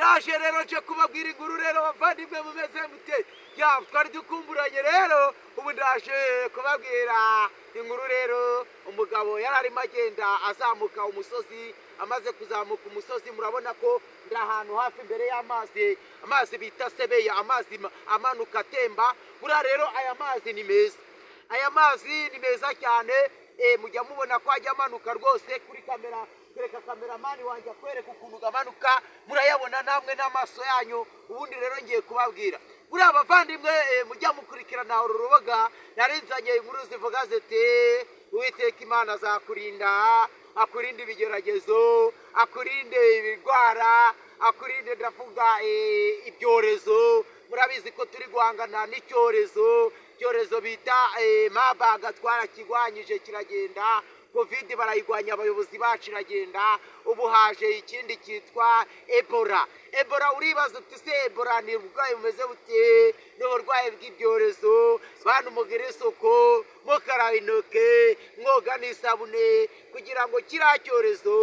Ndaje rero nje kubabwira inkuru rero. Bavandimwe, mumeze mute? Ya, twari dukumburanye rero. Ubu ndaje kubabwira inkuru rero. Umugabo yari arimo agenda azamuka umusozi. Amaze kuzamuka umusozi, murabona ko ndi ahantu hafi imbere y'amazi, amazi bita Sebeya, amazi amanuka atemba. Buriya rero aya mazi ni meza, aya mazi ni meza cyane. Mujya mubona ko ajya amanuka rwose kuri kamera. Kereka kameramani wanjye akwereka ukuntu amanuka, murayabona namwe n'amaso yanyu. Ubundi rero ngiye kubabwira, buriya abavandimwe mujya mukurikirana uru rubuga, nari nzanye inkuru zivuga ziti: "Uwiteka Imana azakurinda, akurinde ibigeragezo, akurinde ibirwara, akurinde," ndavuga ibyorezo. Murabizi ko turi guhangana n'icyorezo, icyorezo bita Marburg. Twarakigwanyije kiragenda. Covid barayigwanya abayobozi bacu, iragenda. Ubu haje ikindi cyitwa Ebola. Ebola, uribaza uti: "Se Ebola ni uburwayi bumeze bute?" Ni uburwayi bw'ibyorezo. Bantu, mugire isuku, mukaraba intoke, mwoga n'isabune, kugira ngo kiriya cyorezo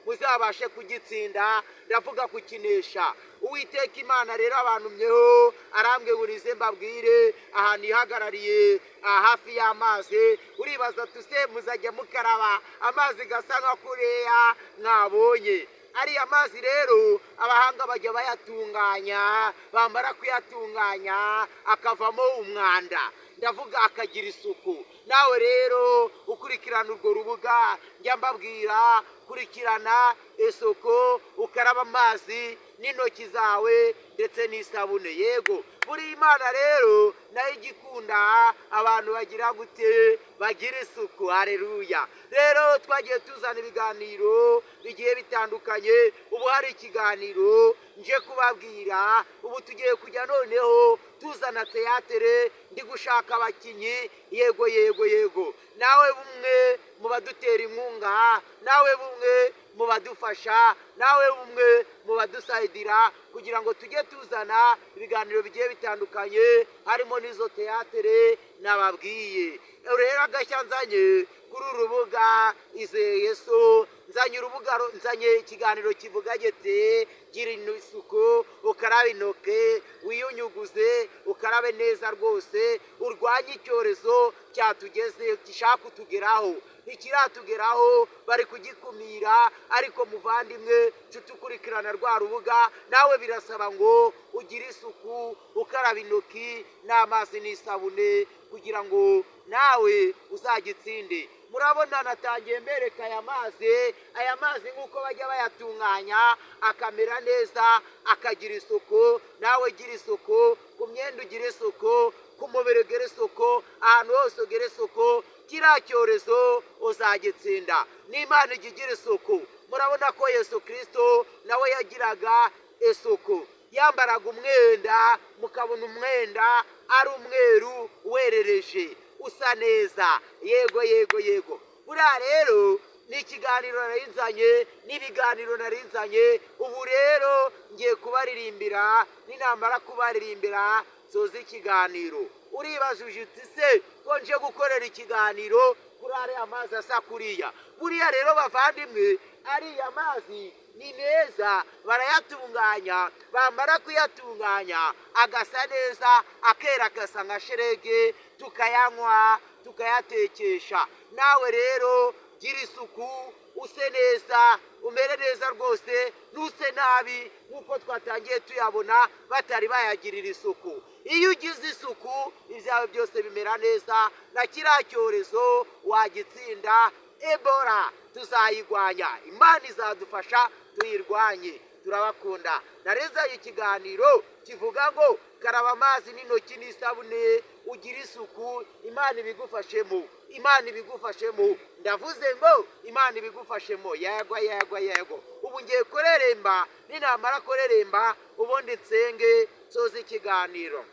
muzabashe kugitsinda, ndavuga kukinesha. Uwiteka Imana rero abantumyeho, arambwira ngo nize mbabwire ahantu ihagarariye, aha hafi y'amazi. Uribaza uti: "Se muzajya mukaraba amazi gasa nka kuriya mwabonye?" Ariya mazi rero abahanga bajya bayatunganya, bamara kuyatunganya akavamo umwanda, ndavuga akagira isuku. Nawe rero ukurikirana urwo rubuga, njya mbabwira: kurikirana isuku, ukaraba amazi n'intoki zawe ndetse n'isabune. Yego, buri Imana rero nayo igikunda abantu bagira gute? Bagira isuku. Hareruya! Rero twagiye tuzana ibiganiro bigiye bitandukanye. Ubu hari ikiganiro nje kubabwira. Ubu tugiye kujya noneho tuzana teyatere, ndi gushaka abakinnyi. Yego, yego, yego. Nawe bumwe mu badutera inkunga, nawe bumwe mu badufasha, nawe bumwe mu badusayidira kugira ngo tujye tuzana ibiganiro bigiye bitandukanye, harimo n'izo teyatere nababwiye. Rero agashya nzanye kuri uru rubuga Izeye Yesu, nzanye urubuga, nzanye ikiganiro kivuga giti: "Gira isuku, ukarabe intoke, wiyunyuguze, ukarabe neza rwose, urwanye icyorezo cyatugeze, gishaka kutugeraho." Ntikiratugeraho, bari kugikumira. Ariko muvandimwe, nshuti ukurikirana rwa rubuga, nawe birasaba ngo ugire isuku, ukaraba intoki n'amazi n'isabune, kugira ngo nawe uzagitsinde. Murabona natangiye mbereka aya mazi. Aya mazi nk'uko bajya bayatunganya akamera neza, akagira isuku. Nawe gira isuku ku myenda, ugira isuku ku mubiri, ugira isuku ahantu hose, ugira isuku, kiriya cyorezo uzagitsinda. N'Imana ijya igira isuku. Murabona ko Yesu Kirisito nawe yagiraga isuku, yambaraga umwenda, mukabona umwenda ari umweru werereje, usa neza. Yego, yego, yego. Buriya rero ni ikiganiro narinzanye, n'ibiganiro narinzanye. Ubu rero ngiye kubaririmbira. Ninamara kubaririmbira nsoza ikiganiro. Uribaza uti: "Se ko nje gukorera ikiganiro kuri ariya mazi asa kuriya?" Buriya rero bavandimwe, ariya mazi ni meza, barayatunganya, bamara kuyatunganya agasa neza, akera, agasa nka sherege, tukayanywa, tukayatekesha. Nawe rero gira isuku, use neza, umere neza rwose, ntuse nabi nk'uko twatangiye tuyabona batari bayagirira isuku. Iyo ugize isuku ibyawe byose bimera neza, na kiriya cyorezo wagitsinda. Ebola tuzayirwanya, Imana izadufasha tuyirwanye. Turabakunda. Narezayo ikiganiro kivuga ngo: "Karaba amazi n'intoki n'isabune, ugire isuku, Imana ibigufashemo, Imana ibigufashemo." Ndavuze ngo Imana ibigufashemo. Yego, yego, yego. Ubu ngiye kureremba. Ninamara kureremba, ubundi nsenge, nsoze ikiganiro.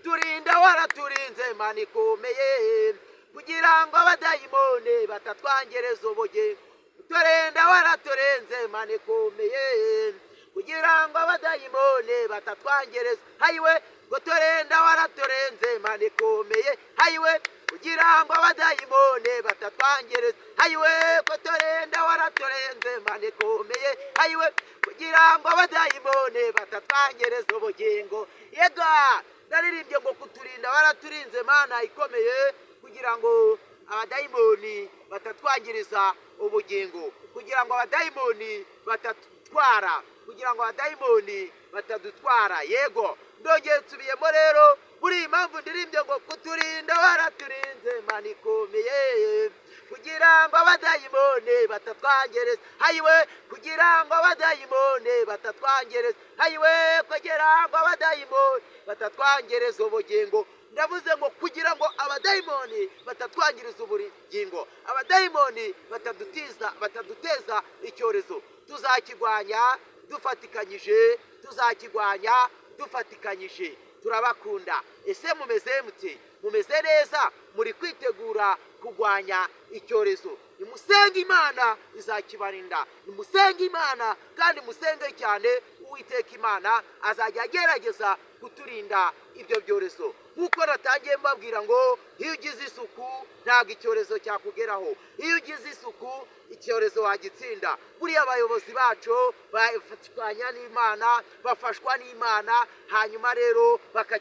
Turinda, waraturinze Imana ikomeye, kugira ngo abadayimoni batatwangereza ubugingo. Turenda, waraturenze Imana ikomeye, kugira ngo abadayimoni batatwangereza. Hayiwe ngo turenda, waraturenze Imana ikomeye. Hayiwe. Kugira ngo abadayimoni batatwangereza. Ayiwe, ko turenda waraturenze, Mana ikomeye. Ayiwe, kugira ngo abadayimoni batatwangereza ubugingo. Yega, naririmbye ngo kuturinda waraturinze, Mana ikomeye, kugira ngo abadayimoni batatwangiriza ubugingo, kugira ngo abadayimoni batatwara, kugira ngo abadayimoni batadutwara. Yego, ndongeye nsubiyemo rero muri iyi mpamvu ndirimbye ngo kuturinda waraturinze, Mana ikomeye, kugira ngo abadayimoni batatwangereza. Hayiwe, kugira ngo abadayimoni batatwangereza. Hayiwe, kugira ngo abadayimoni batatwangereza ubugingo. Ndavuze ngo kugira ngo abadayimoni batatwangiriza ubugingo, abadayimoni batadutiza, bataduteza icyorezo. Tuzakirwanya dufatikanyije, tuzakirwanya dufatikanyije. Turabakunda. Ese mumeze mute? Mumeze neza? Muri kwitegura kurwanya icyorezo? Nimusenge Imana, izakibarinda. Nimusenge Imana kandi musenge cyane. Uwiteka Imana azajya agerageza kuturinda ibyo byorezo, nk'uko natangiye mbabwira ngo iyo ugize isuku ntabwo icyorezo cyakugeraho. Iyo ugize isuku icyorezo wagitsinda. Buriya abayobozi bacu bafatanya n'Imana, bafashwa n'Imana, hanyuma rero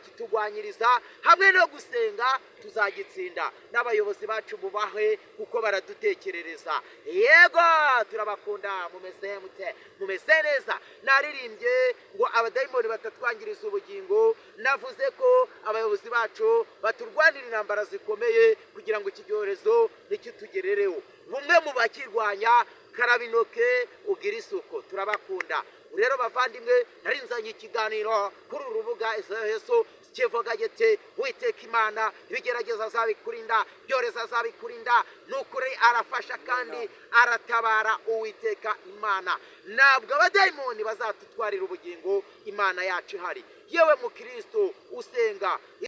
bakakiturwanyiriza hamwe no gusenga, tuzagitsinda. N'abayobozi bacu bubahe kuko baradutekerereza. Yego, turabakunda. Mumeze mute? Mumeze neza? Naririmbye ngo abadayimoni batatwangiriza ubugingo. Navuze ko abayobozi bacu baturwanira intambara zikomeye kugira ngo iki cyorezo ntikitugerereho. Bumwe mu bakirwanya, karaba intoke, ugira isuku. Turabakunda rero bavandimwe. Narinzanye ikiganiro kuri uru rubuga Ejo kivuga giti: "Witeka Imana ibigerageza azabikurinda, byorezo azabikurinda." Ni ukuri arafasha kandi aratabara Uwiteka Imana. Ntabwo abadayimoni bazatutwarira ubugingo Imana yacu ihari. Yewe mukristo usenga.